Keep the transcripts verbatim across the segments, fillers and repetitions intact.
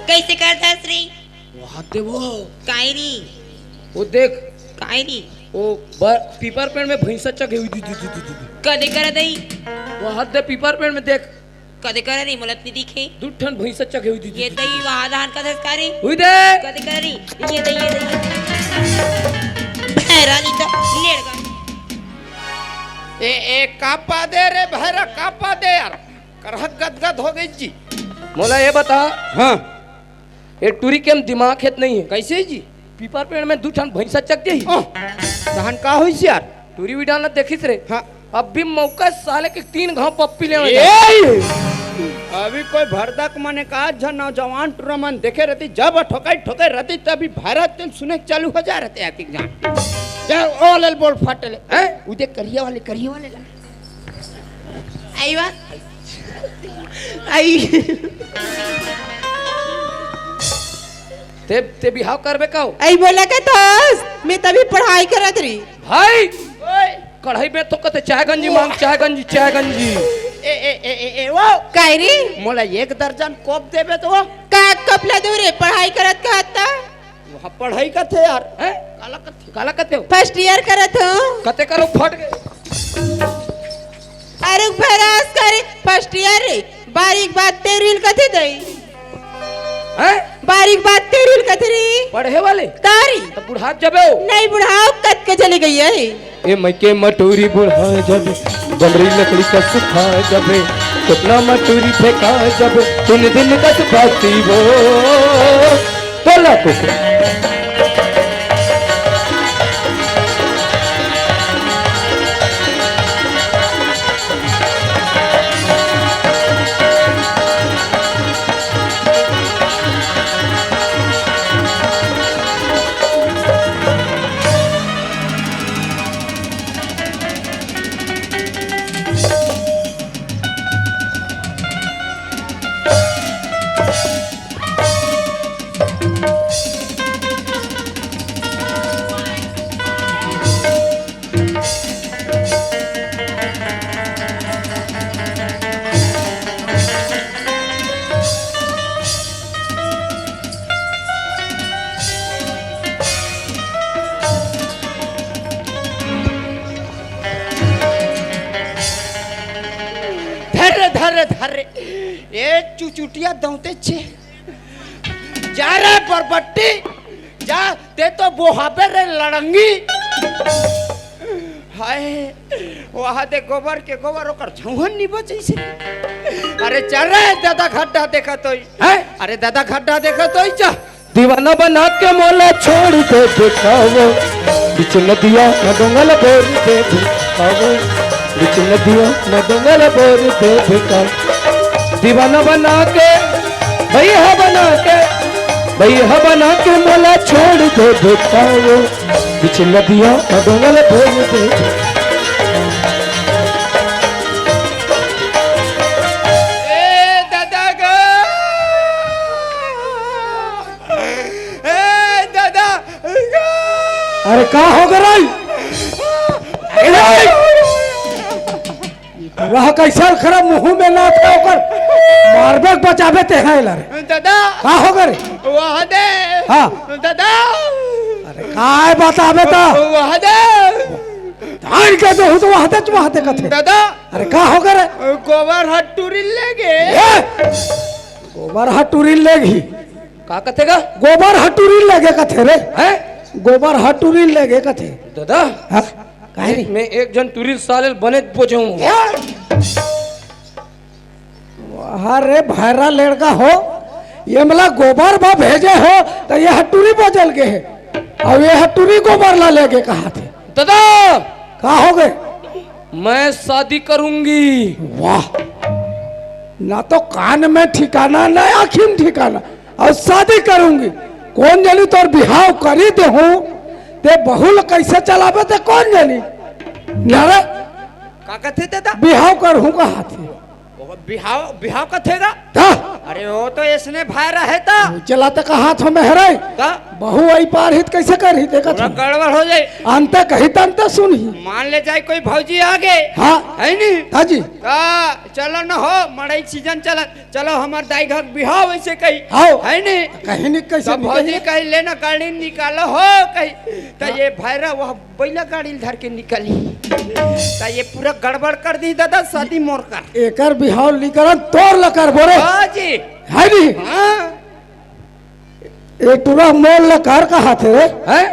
कइसे करथस रे? वहाँ दे वो। काय रे? वो देख। काय रे? वो बर-, पीपर पेड़ में भैंसा चघे हुई। कदे करत हे? वहाँ दे पीपर पेड़ में देख। कदे करत हे? मोला त नइ दिखे। दू ठन भैंसा चघे हुई। ये दई वहाँ धान का धसकारी। हुई दे। कदे करत हे? ये दई, ये दई। हैरानी तो लेड़ गा। ए, ए, का पा दे रे भैरा, का पा दे यार? करहक गदगद हो गई जी। मोला ये बता। हाँ। ये टूरी के म दिमाग हेत नहीं हे। कइसे जी? पीपर पेड़ में दू ठन भैंसा चघ गई। आह, तहन का होइस यार? टूरी भी डालना देखिस रे। हाँ। अब भी मौका साले के तीन घाव पप्पी लेवे ए! अभी कोई भरदक मने का झन नौजवान टूरा मन देखे रहती, जब ठोकाई ठोकाई रहती, तभी भैरा तेल सुने चालू हो जा रहते आतिक जान। जा ओ लेल बोल फाटे ले। हैं? उदे करिया वाले, करिया वाले ला। आई बा। आई। ते, ते बिहाव करबे का हो? आई बोला का तस, मैं तभी पढ़ाई करत रही। भाई, ओए। कढ़ाई में तो कते चाय गंजी मांग, चाय गंजी, चाय गंजी। ए, ए, ए, ए, ए, वो। काय रे? मोला एक दर्जन कोप देबे तो वो। का कप ला दो रे, पढ़ाई करत कहत ता? वहाँ पढ़ाई कथे यार। हैं? काला कथे? काला कथे हो? First year करत हो। कते करो फट गए। अरे भरास करे first year रे। बारीक बात तेरिल कथे दई। हैं? बारीक बात तेरिल कथे रे। पढ़े वाले? तारी। तो बुढ़ा जबे हो। नहीं बुढ़ाओ, कत के चले गई है। ए मइके मटूरी बुढ़ा जब, बमरी लकड़ी का सुखा जब, कितना मटूरी फेंका जब, तीन दिन का सुखाती वो। बोला तो। धर, धर, धर। ए चुचुटिया दौते छे। जा रे बरबट्टी, जा, ते तो बोहाबे रे लड़ंगी। हाय, वहाँ दे गोबर के गोबर, ओकर झौहन नी बचै से। अरे चल रे दादा, खड्डा देखत होई। हैं? अरे दादा, खड्डा देखत होई, जा। दीवाना बना के मोला छोड़ दे बेटाओ, बीच नदिया में डोंगल बोर दे बेटाओ, बीच नदिया में डोंगल बोर दे बेटाओ। दीवाना बना के, भैया बना के, भैया बना के मोला छोड़ दे बेटाओ, बीच नदिया में डोंगल बोर दे। ए दादा गा। ए, दादा। अरे, का हो गे रे? अरे, वह कैसा खराब मुंह में ना था ओकर। मारबे के बचाबे ते हैं ला रे। दादा। का हो गे रे? वहाँ दे। हाँ। दादा। अरे, काय बताबे तो? वहाँ दे। धान के दो तो वहाँ दे, वहाँ दे कथे। दादा। अरे, का हो गे रे? गोबर हट टूरी ले गे। ए! गोबर हट टूरी ले गे। का कथे गा? गोबर ह टूरी लेगे कथे रे। हैं? गोबर ह टूरी लेगे कथे। दादा, हाँ? काहे रे? मैं एक झन टूरी साले ल बने बोझे हूँ। अरे भैरा लड़का हो, ये मला गोबर बा भेजे हो, तो ये ह टूरी बोझे ल गे हे। अब ये ह टूरी गोबर ला लेगे कहाथे। दादा! का हो गे? मैं शादी करूंगी। वाह, ना तो कान में ठिकाना, ना आँखी में ठिकाना। अउ शादी करूंगी। कोन जनी तोर बिहाव करी देहूं, ते बहू ल कइसे चलाबे ते कोन जनी। ना रे। का कथे दादा? बिहाव करहूं कहाथे। बिहाव, बिहाव कथे गा? हाँ। अरे, वो तो इसने भाई रहे था। चला त कहा था मैं हरे। का? बहू आई पार हित कैसे कर हित देखत पूरा हूँ। गड़बड़ हो जाए। अंत कही त अंत सुन ही। मान ले जाए कोई भौजी आ गए। हाँ। है नी? हाँ जी। का चलो न हो, मड़ई सीजन चलत। चलो, हमर दाई घर बिहाव ऐसे कही। हाव। है नी? कहीं नहीं, कैसे सब नहीं भौजी कही? कही, "ले ना गाड़ी निकालो हो," कही। त ये भैरा वह बैला गाड़ी धर के निकली। त ये पूरा गड़बड़ कर दी दादा, शादी मोर कर। एकर बिहाव निकलन तोर लकर बोरे। हाँ जी। है नी? हाँ। ए टूरा मोर लकर कहा थे रे? हैं?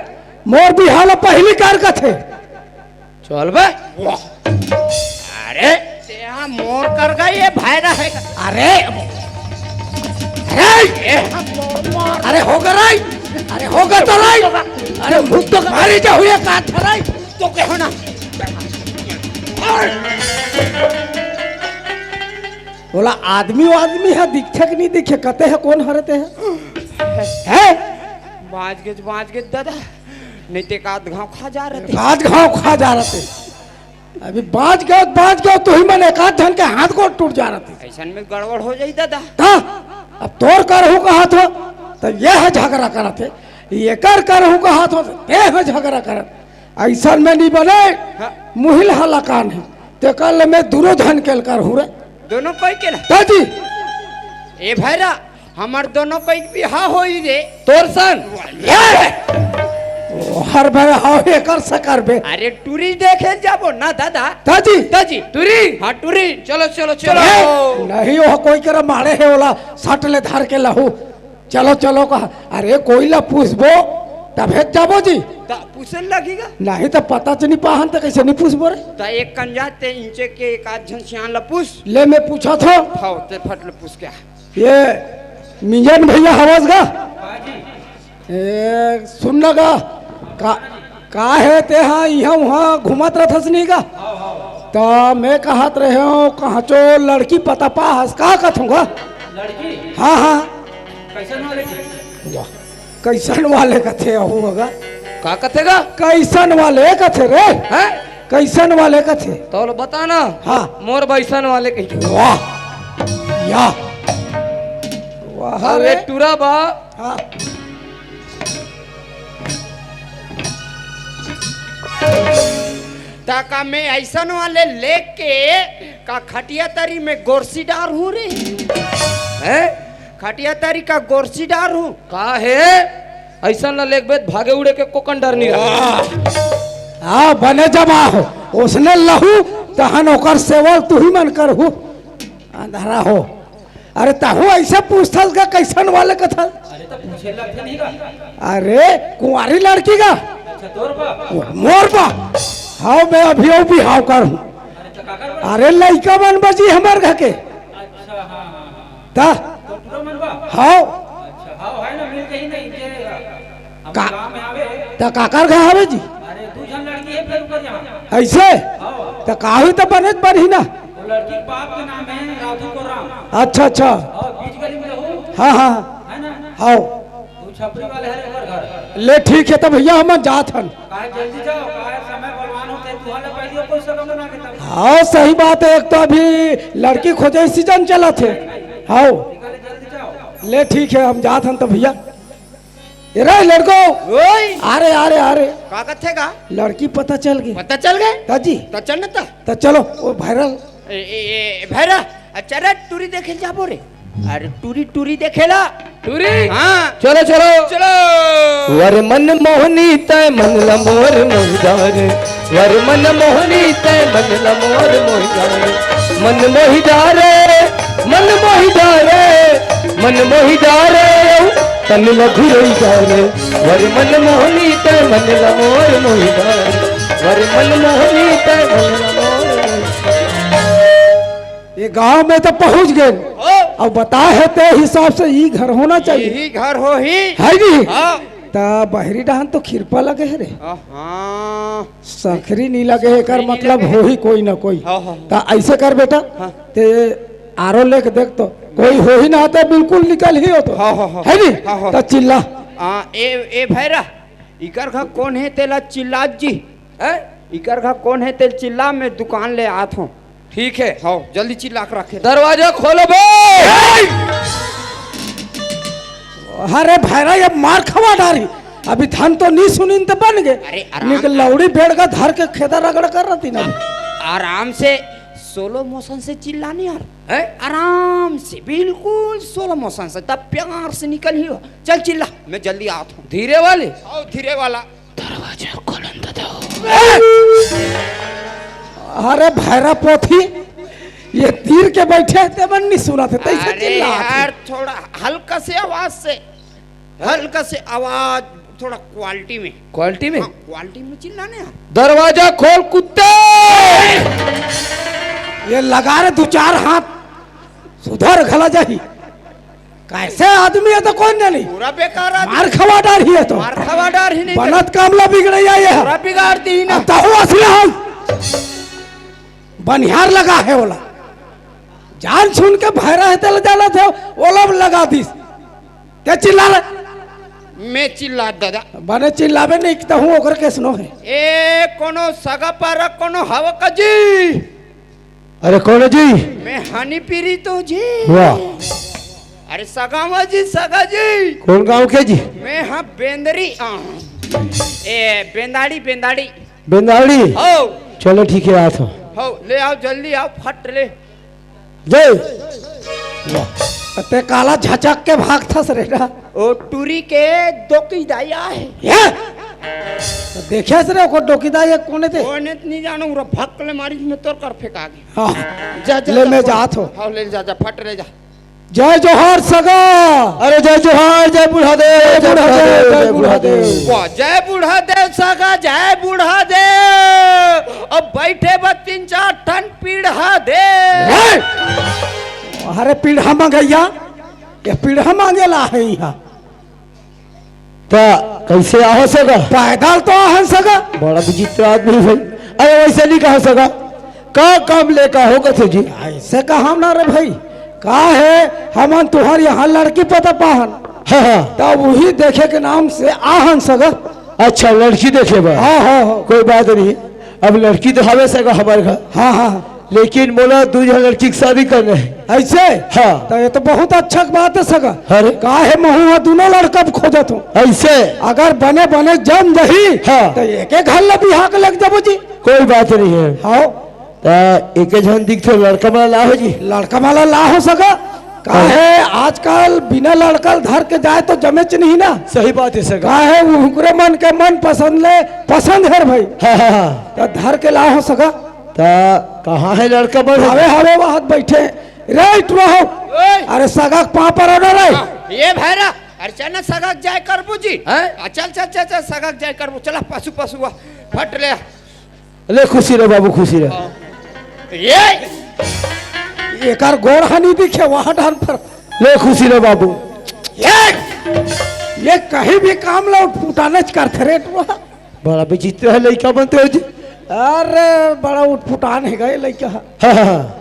मोर बिहाव ला पहली कार का थे। चल बे। अरे, तेहा मोर कर गई, ये भाई ना है। अरे, अरे, ए, अरे, होगा रे। अरे, होगा तो रे। अरे, भूत तो मारी जा हुई का था रे। तो कहो ना। बोला, आदमी वो आदमी है, दिखे कि नहीं दिखे, कते है, कौन हरते है? है? बाज गेज, बाज गेज दादा, नहीं ते का आध घाव खा जा रहते। आध घाव खा जा रहते। अभी बाज गयो, बाज गयो, तो ही मन एक आध झन के हाथ गोड़ टूट जा रहते। ऐसन में गड़बड़ हो जाई दादा। का? अब तोर करहूँ कहा था, तो ये है झगड़ा करत है, ये कर करहूँ कहा था, तो ते है झगड़ा करत। ऐसन में नहीं बने, हाँ। मुहिल हलाकान है, ते कर ले मैं दूरो झन के करहूँ रे। दोनों कोई के ना? ताजी। ए भैरा, हमर दोनों कोई बिहा होई रे। तोर सन। ए! ओ, हर भैरा, हाँ, एकर से करबे। अरे, टूरी देखे जाबो ना, दादा। ताजी। ताजी। टूरी। हाँ, टूरी। चलो, चलो, चलो। ए, नहीं, वो कोई करा मारे है, ओला सट ले धार के लहू। चलो, चलो, कहा। अरे, कोई ला पूछबो, तभे जाबो जी। त पूछे लगेगा। नहीं, त पता च नहीं पाहन, त कैसे नहीं पूछबो रे? त एक कंजा ते इंचे के एक आध झन सियान ला पूछ। ले, मैं पूछा था। हाँ, ते फट ले पूछ क्या। ये मिंजन भैया हवस गा? ए, सुन ना गा, का, का है ते हाँ, इहाँ उहाँ घूमत रहथस नहीं गा? त मैं कहत रहे हूँ, कहाँ चो लड़की पता पा हस, का कहत हूँ गा? लड़की? हाँ, हाँ। कैसन वाले की? वाह, कैसन वाले कथे अहू गा? का कथे गा? कैसन वाले कथे रे? हैं? कैसन वाले कथे? तो बता ना। हाँ। मोर बैसन वाले कही। वाह। या। वाह अरे रे। टूरा बा। हाँ। त का मैं ऐसन वाले लेके का खटिया तरी में गोरसी डार हूँ रे? हैं? खटिया तरी का गोरसी डार हूँ? का है? ऐसन ला लेकबे त भागे उड़े के कोकन डर नहीं रहा। वाह। हाँ, बने जमा हो। उसने लहू, तहन ओकर सेवा तुही मन करहू। अंधारा हो। अरे, तहू ऐसे पूछथस का, कैसन वाले कथा? अरे, तो पूछे लगथे नहीं का? अरे, कुंवारी लड़की का? अच्छा, तोर बा? मोर बा। हाँ, मैं अभी भी हाव करहूँ। अरे, तो काकर बा? अरे, लइका मन बा जी हमर घर के। अच्छा, हाँ, हाँ, हाँ। त? तो टूरा मन बा? हाव। अच्छा, हाव, है ना, मिल के ही नहीं, जे हम का? गाँव में आवे। त काकर घर हवे जी? अरे, दू झन लड़की है, फिर ऊपर यहाँ। ऐसे? हाव। त काहू त बने त बनही ना। वो लड़की के बाप के नाम है राधू कोराम। अच्छा, अच्छा। और बीच गली में रहू। हाँ, हाँ। है ना? हाव। वो छपरी वाले हरे ओकर घर। ले ठीक है, त भैया हम जात हन। काहे जल्दी जाओ, काहे समय बलवान होते, तू हले पहले कोई सब बना के तब। हाँ, सही बात है, एक तो अभी लड़की खोजे सीजन चलत है। हाँ। निकले, जल्दी जाओ। ले ठीक है, हम जात हन त भैया। ए रे लड़को। ओए। अरे, अरे, अरे। का कथे का? लड़की पता चल गई। पता चल गए? ताजी। त चल न त। त चलो, वो viral। ए, ए, ए, भैरा, अच्छा रे, टूरी देखे जाबो रे। अरे टूरी, टूरी देखेला। टूरी? हाँ। चलो, चलो। चलो। वर मन मोहनी तय मन लमोर मोहिदार। वर मन मोहनी तय मन लमोर मोहिदार। मन मोहिदार, मन मोहिदार, मन मोहिदार, तन लघुरई जा रे। वर मन मोहनी तय मन लमोर मोहिदार। वर मन मोहनी तय मन लमोर मोहिदार। ये गांव में तो पहुंच गए। हो। अब बता है ते हिसाब से ई घर होना चाहिए। यही घर हो ही। है नहीं? हाँ। त बहरी डहान तो खिरपा लगे है रे। हाँ। सकरी नहीं लगे, एकर सकरी नहीं मतलब लगे। हो ही कोई ना कोई। हाँ, हाँ, हाँ। त ऐसे कर बेटा, हाँ। ते आरो लेके देख तो, कोई हो ही ना, ते बिल्कुल निकल ही हो तो। हाँ, हाँ, हाँ। है नहीं? हाँ, हाँ। त चिल्ला। आ, ए, ए भैरा, इकर घर कौन है तेला चिल्लात जी? हैं? इकर घर कौन है तेल चिल्ला, मैं दुकान ले आत हूँ। ठीक है। हाँ, जल्दी चिल्ला के रखे। दरवाजा खोलो बे। ए! अरे भैरा, ये मार खवा डारी। अभी धन तो नी सुनिन त बन गे। अरे आराम। निक लौड़ी बेड़ का धर के खेदा रगड़ कर रहती ना। आराम से, स्लो मोशन से चिल्लानी यार। हैं? आराम से, बिल्कुल स्लो मोशन से, तब प्यार से निकल ही हो। चल चिल्ला, मैं जल्दी आता हूँ। धीरे वाले? आओ धीरे वाला। दरवाजा खोलन तो दो। अरे भैरा पोथी, ये तीर के बैठे हे, ते मन नहीं सुना थे, तैसे अरे चिल्ला यार, थोड़ा हल्का से आवाज से, हल्का से आवाज, थोड़ा क्वालिटी में। क्वालिटी में? हाँ, क्वालिटी में चिल्लाने यार। दरवाजा खोल कुत्ते। ये लगा रे दो चार हाथ, सुधर घला जाही। कैसे आदमी हे तो कोई नहीं। पूरा बेकार आदमी। मार खवा डार ही हे तो। मार खवा डार ही नहीं बनत काम ला बिगड़े या ये। पूरा बिगाड़ दी ना। अब तहु असली हाल। बनिहार लगा हे ओला। जान सुन के भैरा हे तेला जाना थे, ओला लगा दीस। ते चिल्ला रे। मैं चिल्ला दादा। बने चिल्लाबे नहीं, तहु ओकर केसनो हे। ए, कोनो सगा पारा, कोनो हव का जी? अरे कौन जी? मैं हनी पीरी तो जी। वाह। अरे सगावा जी, सगा जी। कौन गांव के जी? मैं हाँ बेंदरी, आ, ए, बेंदाड़ी, बेंदाड़ी। बेंदाड़ी? हो। चलो ठीक है, आत हो। हो, ले आओ, जल्दी आओ, फट ले। जय। वाह। ते काला झचक के भागथस रे ना। ओ टूरी के डोकीदाई हे। ये? तो देखिया से रे, ओकर डोकीदाई हे, कोने ते? कोने ते नहीं जानू, उरा फक ले मारी में तोर कर फेंका गे। हाँ। जा, जा, ले, जा, मैं फट। जात हो। हाँ, ले जा, जा, फट ले जा। जय जोहार सगा। अरे जय जोहार, जय बूढ़ा देव, जय बूढ़ा देव, जय बूढ़ा देव। वाह, जय बूढ़ा देव सगा, जय बूढ़ा देव। अब बैठे बा तीन चार ठन पीढ़ा देव। हे! अरे पीढ़ा मंगैया, ये पीढ़ा मांगे ला हे यहाँ। त कैसे आहो सगा? पैदल तो आहन सगा। बड़ा विचित्र आदमी भाई। अरे वैसे नहीं कहा सगा। का काम ले का हो कथे जी? ऐसे कहा ना रे भाई। का हे, हमन तुहर यहाँ लड़की पता पाहन। हाँ, हाँ। तब वही देखे के नाम से आहन सगा। अच्छा, लड़की देखे बा। हाँ, हाँ, हाँ। कोई बात नहीं। अब लड़की तो हवे सगा हमारे घर। हाँ, हाँ। लेकिन मोला दू झन लड़की के शादी करना हे। ऐसे? हाँ। तो ये तो बहुत अच्छा बात हे सगा। अरे। का हे, महू हा दोनों लड़का खोजत हूँ। ऐसे? अगर बने बने जम जही, हाँ। तो एक एक घर ला बिहा के लग जाबो जी। कोई बात नहीं हे। हाँ। त एक झन दिखथे लड़का मन ला हो जी। लड़का मन ला हो सगा। का हाँ। हे, आजकल बिना लड़का धर के जाए तो जमेच नहीं ना। सही बात हे सगा। का हे, उनकरे मन के मन पसंद ले पसंद हे रे भाई। हाँ, हाँ, हाँ। त धर के ला हो सगा। त कहाँ हे लड़का मन? हवे, हवे, वहां बैठे। रे, इटुरा हो। ओए। अरे, सगा के पाँव पर ना रे। हाँ, ये भैरा। अरे, चल ना, सगा के जाए करबू जी। हैं? आ, चल, चल, चल, चल, सगा के जाए करबू। चला, पशु, पशु, आ। फट ले। ले, खुशी रह बाबू, खुशी रह। ये। एकर गोड़ हनी दिखे, वहां डाल पर। ले, खुशी रह बाबू। ये। ये कहीं भी काम ला उठपुटाने च करथे रे, इटुरा। बड़ा विचित्र हे लइका मन तो जी। अरे, बड़ा उठपुटान हे गा लइका। हाँ, हाँ, हाँ।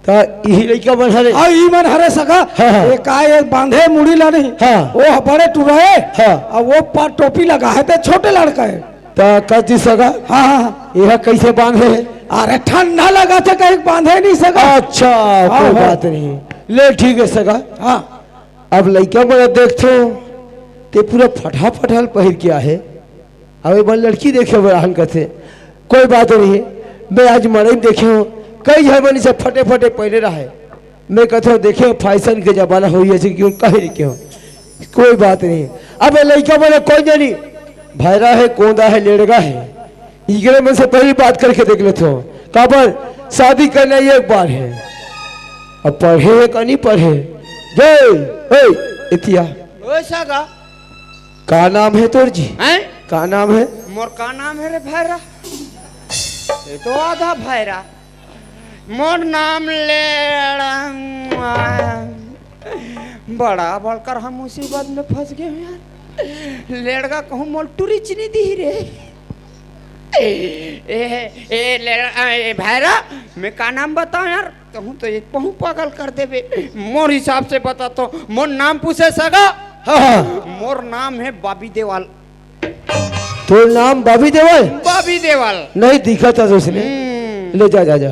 त इही लइका मन हरे। हाँ, ई मन हरे सगा। हाँ, हाँ। ए का, ए बांधे मुड़ी ला नहीं। हाँ। ओ बड़े टुरा हे। हाँ। अउ ओ पार टोपी लगा हे, ते छोटे लड़का हे। त कथी सगा? हाँ, हाँ, हाँ। एहा कैसे बांधे हे? अरे ठंडा लगा थे, कहीं बांधे नहीं सगा। अच्छा, हाँ, कोई हाँ। बात नहीं। ले ठीक हे सगा। हाँ। अब लइका मन देखथों, ते पूरा फटा फटल पहिर के आहे। अब एक बार लड़की देखे बर आहन कथे, कोई बात नहीं हे। मैं आज मड़ई में देखे हूँ, कई झन मन से फटे फटे पहने रहे। मैं कथे हूँ, देखे हूँ, फैशन के जमाना हो, ऐसे क्यों कहे नहीं क्यों? कोई बात नहीं। अब ये लइका मन कोन जानी, भैरा हे, कोंदा हे, लेड़गा हे, इकरे मन से पहली बात करके देख लेथों। काबर शादी करना एक बार हे, अब पढ़े हे का नहीं पढ़े। जय, ए, इतिया। ओ सगा। का नाम हे तोर जी? हैं? का नाम हे? मोर का नाम हे रे भैरा? ये तो आधा भैरा। मोर नाम लेड़ंगा। बड़ा बड़कर हम मुसीबत में फंस गए हूँ यार। लेड़गा कहूँ मोल टूरी चीनी दी रे। ए, ए, लेड़गा, ए, भैरा, मैं का नाम बताऊँ यार? कहूँ तो एक पहू पागल कर देबे। मोर हिसाब से बता तो, मोर नाम पूछे सगा? हाँ, हाँ। मोर नाम हे बाबी देवाल। तोर नाम बाबी देवाल? बाबी देवाल। नहीं दिखा था उसने। हम्म। ले जा, जा, जा।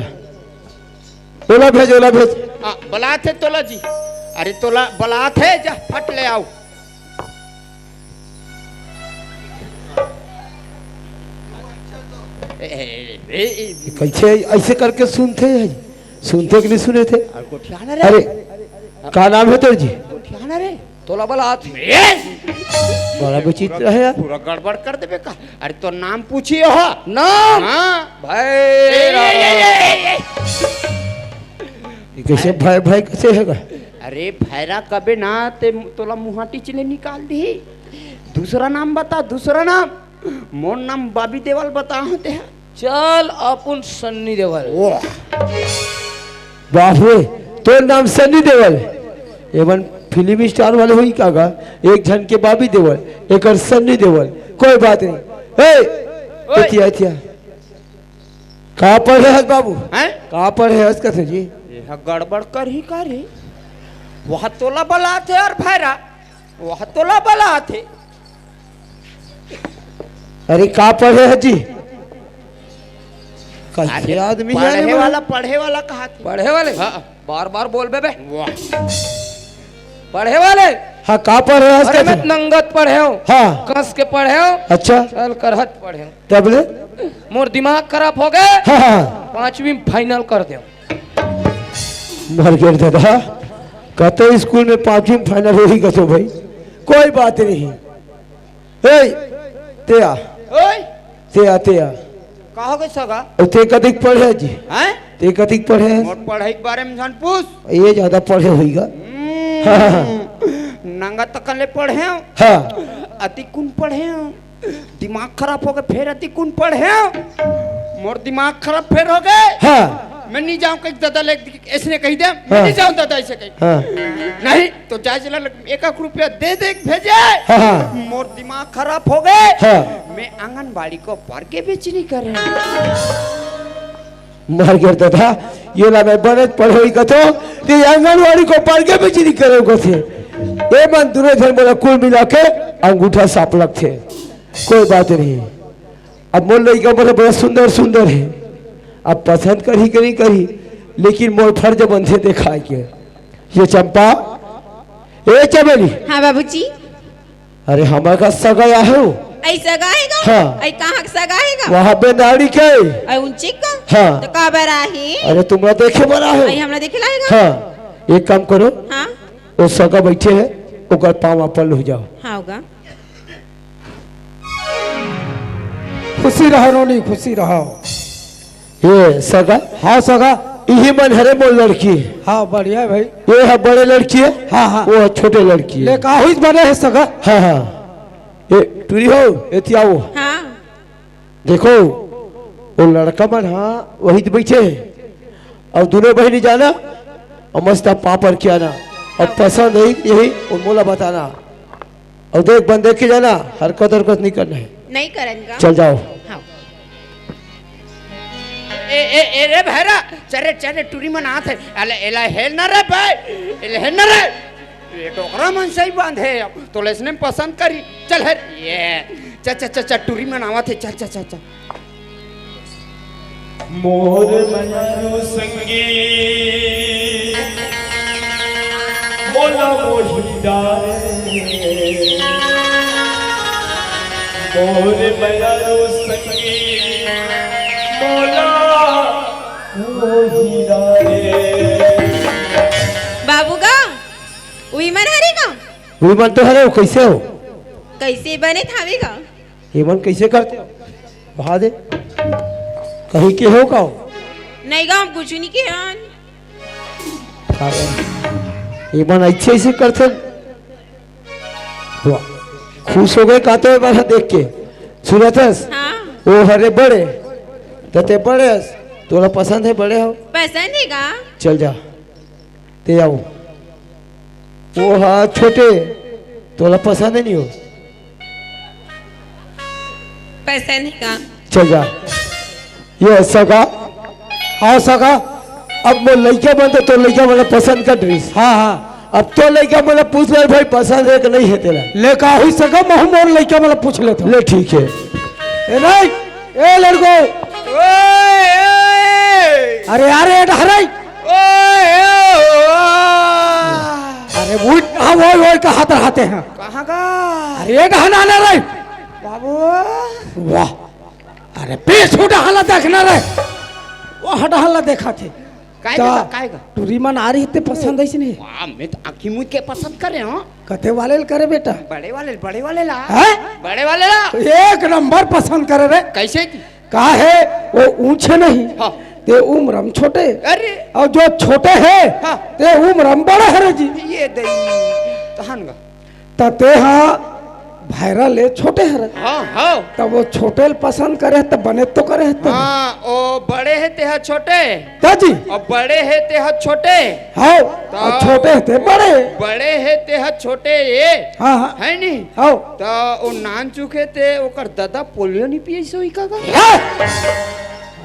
ओला भेज, ओला भेज। आ, बलात हे तोला जी। अरे तोला बलात हे, जा फट ले आओ। ए, ए, ए, कैसे ऐसे करके सुनथे? सुनथे कि नहीं सुनथे? अरे गोठियाना रे। अरे, का नाम हे तोर जी? गोठियाना रे। तोला बलात हे। ए! बड़ा विचित्र हे यार। पूरा गड़बड़ कर देबे का? अरे, तोर नाम पूछियो हो। नाम? हाँ। भाई। ए, ए, ए, ए, ए, ए। ये कैसे भाई, भाई कैसे हेगा? अरे, भैरा कबे ना ते तोला मुहाटी चले निकाल दी। दूसरा नाम बता, दूसरा नाम। मोर नाम बाबी देवल बतावत हे। चल, अपन सन्नी देवल। वाह। बाप रे, तोर नाम सन्नी देवल? एमन फिल्म स्टार वाले होही का गा? एक झन के बाबी देवल, एकर सन्नी देवल। कोई बात नहीं। ए, ओए। एतिया, एतिया। का पढ़े हस बाबू? हैं? का पढ़े हस कथे जी? ये ह गड़बड़ करही का रे? वह तोला बलात हे अउ भैरा, वह तोला बलात हे। अरे का पढ़े हस जी? कैसे अरे आदमी पढ़े वाला, पढ़े वाला कहाथे। पढ़े वाले? हाँ। बार बार बोलबे बे। वाह। पढ़े वाले? हाँ, का पढ़े हस अरे कथे? मैं नंगत पढ़े हूँ। हाँ। कस के पढ़े हूँ। अच्छा। चल करहत पढ़े हूँ। तब ले? मोर दिमाग खराब होगे। हाँ, हाँ। पांचवी में final कर देव। मर गे दादा, कतो स्कूल में पांचवी में final होही कथे भाई। कोई बात नहीं। ए, ते आ। ओए। ते आ, ते आ। का होगे सगा? अउ ते कतिक पढ़े जी? हैं? ते कतिक पढ़े? मोर पढ़ाई के बारे में झन पूछ। ये ज्यादा पढ़े होइगा। हम्म। हाँ, हाँ। नंगत तक ले पढ़े हूँ। हाँ। अतिकुन पढ़े हूँ। दिमाग खराब होगे, फेर अतिकुन पढ़े हूँ। मोर दिमाग खराब फेर होगे। हाँ। मैं नहीं जाऊँ कहीं दादा ले, इसने कही दे, मैं हाँ। नहीं जाऊँ दादा ऐसे कहीं। हाँ। नहीं, तो जाय जेला एक एक रुपया दे दे के भेजे। हाँ, हाँ। मोर दिमाग खराब होगे। हाँ। मैं आंगनबाड़ी को पढ़ के बेचनी करे। मर गे दादा, ये ला मैं बने पढ़ोई कथो, ते आंगनबाड़ी को पढ़ के बेचनी करे कथे। एमन दुनो झन मोला कुल मिला के अंगूठा सांप लगथे। कोई बात नहीं, अब मोर लइका मन बड़ा सुंदर सुंदर हे, अब पसंद करही के नहीं करही, लेकिन मोर फर्ज बनथे देखाय के। ये चंपा, ए चमेली। हाँ बाबूजी। अरे हमर का सगा आहे हो? ऐ सगा हे गा? हाँ। ऐ कहाँ के सगा हे गा? वहाँ पे नाड़ी के। ऐ ऊंची का? हाँ। तो का बर आही? अरे तुमला देखे बर आहे हो। ऐ हमला देखे ला हे गा? हाँ। एक काम करो। हाँ। वो सगा बैठे हे, ओकर पाँव पर लो जाओ। हाँ होगा। खुशी रहो नोनी, खुशी रहो। ये सगा? हाँ सगा। इही मन हरे मोर लड़की। हाँ बढ़िया हे भाई। ये ह बड़े लड़की हे। हाँ, हाँ। वो ह छोटे लड़की हे। ले का हुई बने हे सगा? हाँ, हाँ। ये टूरी हो, एती आओ। हाँ। देखो, वो लड़का मन, हाँ, वही तो बैठे हे। अउ दुनो बहिनी जाना, अउ मस्त पापड़ खियाना। अउ पसंद हे यही, अउ मोला बताना। अउ देख बन देख के जाना, हरकत हरकत नहीं करना हे। नहीं करन का? चल जाओ। हाँ। ए, ए, ए रे भैरा, चल रे, चल रे, टूरी मन आत हे। अले, एला हेल ना रे भाई, एला हेल ना रे। ये डोकरा मन सही बांधे हे, अब तो लेसने में पसंद करी। चल हर, ये, चल, चल, चल, चल, टूरी मन आवत हे, चल, चल, चल, चल। मोर मयारू संगी मोला मोही डारे। मोर मयारू संगी मोला मोही डारे। बाबू गा, उही मन हरे गा? उही मन तो हरे हो, कैसे हो? कैसे बने थावे गा? ये मन कैसे करते हो? बहा दे। कहीं के हो का हो? नहीं गा, हम कुछ नहीं के हन। ये मन ऐसे ऐसे करते। वाह। खुश हो गए कहते हो बारा देख के। सुनत हस? हाँ। वो हरे बड़े। तते बड़े हस। तोला पसंद हे बड़े हो? पसंद हे गा? चल जा। ते आओ। वो हा छोटे, तोला पसंद नहीं हो? पसंद हे का? चल जा। ये सगा, हाँ सगा। अब मोर लइका मन तो तोर लइका मन पसंद कर डरिस। हाँ, हाँ। अब तोर लइका मन पूछ ले भाई पसंद हे कि नहीं हे तेला? ले का हुई सगा, महू मोर लइका मन पूछ लेथों। ले ठीक हे। ए नहीं, ए लड़को। ओए, ओए। अरे यार, ए डहराई। ओए, ओए, ओए। अरे वो, हाँ, वो, वो कहाँ तर आते हैं? कहाँ का? अरे ये डहना ना रे। बाबू। वाह। अरे पीछू डहला देखना रे, वो हडहला देखा थे। काय त का, काय का? टूरी मन आ रही ते पसंद है नहीं? वाह, मैं तो आँखी मूंद के पसंद करे हूँ। कते वाले ल करे बेटा? बड़े वाले, बड़े वाले ला। हैं? बड़े वाले ला। तो एक नंबर पसंद करे रे। कैसे की? का है, वो ऊंचे नहीं, हाँ। ते उम्र में छोटे। अरे। और जो छोटे है, हाँ। ते उम्र में बड़े है रे जी। ये दई, तहन गा। त ते हा भैरा ले छोटे हर। हाँ, हाँ। त वो छोटे ल पसंद करे त बने तो करे त। हाँ, ओ बड़े हे ते हा छोटे। त जी। और बड़े हे ते हा छोटे। हाँ, त और छोटे हे ते बड़े। बड़े हे ते हा छोटे ये। हाँ, हाँ। है नहीं? हाँ। त ओ नान चुके ते ओकर दादा पोलियो नहीं पिए सोई का का? हाँ।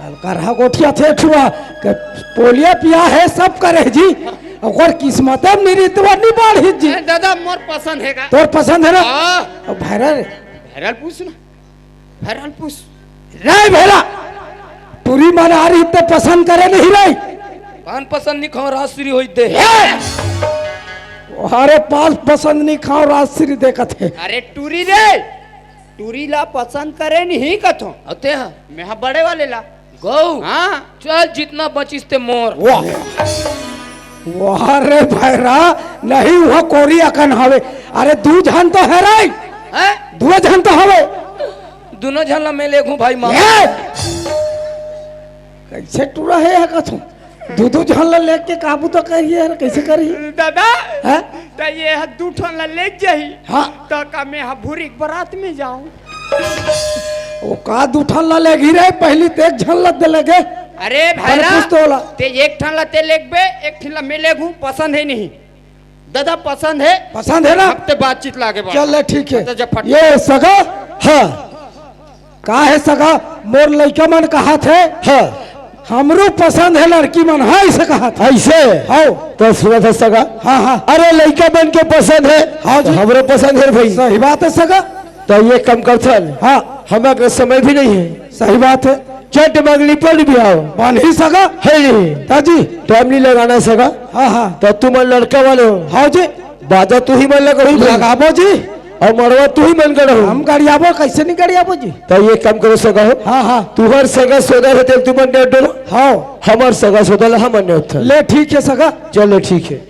अलकरहा गोठिया थे छुआ के पोलिया पिया है सब करे जी। ओकर किस्मत में निरितवा नहीं बाढ़ी जी। ए, दादा मोर पसंद है का? तोर पसंद है ना? हाँ। अब भैरा रे। भैरा ल पूछ ना। भैरा ल पूछ। नहीं भैरा। टूरी मन आ रही ते पसंद करे नहीं रही। पान पसंद नहीं खाओ, राजश्री होई दे। ए! अरे पान पसंद नहीं खाओ, राजश्री देखत है। अरे टूरी रे, टूरी ला पसंद करे नहीं कथो। अते हाँ। मैं हा बड़े वाले ला। गौ। हाँ। चल, जितना बचिस ते मोर। वाह। वाह रे भैरा, नहीं हुआ कोरी अकन हवे। अरे दू झन तो है रे। हैं? दू झन तो हवे। दोनों झन ला मैं लेगहूं भाई माँ। ए! कैसे टूरा है यहाँ का तू? दू दू झन ला लेके काबू तो करिए यार, कैसे करी? दादा, हैं? त ये ह दू ठन ला ले जाही। हाँ। त का मैं ह भूरी के बारात में जाऊं? ओ का दू ठन ला लेगी रे, पहली ते एक झन ला दे लेगे। अरे अरे भैरा, पूछ तो ला। ते एक ठन ला ते लेगबे, एक ठन ला मैं लेगहूं, पसंद है नहीं? दादा पसंद है? पसंद है ना? हफ्ते बातचीत लागे बात। चल ले ठीक है। तो जब फट- ये सगा, हाँ। का है सगा, मोर लइका मन कहा थे? हाँ। हमरो पसंद है लड़की मन, हाँ, ऐसे कहा थे। ऐसे? हाँ। तो सुना था सगा? हाँ, हाँ। अरे लइका मन के पसंद है, हाँ जी। तो हमरो पसंद है भाई। सही बात है सगा। तो ये कम कर थन। हाँ। हमारे समय भी नहीं है। सही बात है। चट मंगली पर भी आओ। बन ही सगा। है नहीं। ता जी। टाइम नहीं लगाना सगा। हाँ, हाँ। तो तुम लड़का वाले हो। हाँ जी। बाजा तू ही मन लगाऊ जी। लगाबो जी। और मड़वा तू ही मन गढ़ो। हम गड़ियाबो, कैसे नहीं गड़ियाबो जी? तो ये काम करो सगा हो। हाँ, हाँ। तुहर सगा सोदा है तेल तुमन ने डरो। हाँ। हमार सगा सोदा ला हमन ने उठल। ले ठीक है सगा। चलो ठीक है।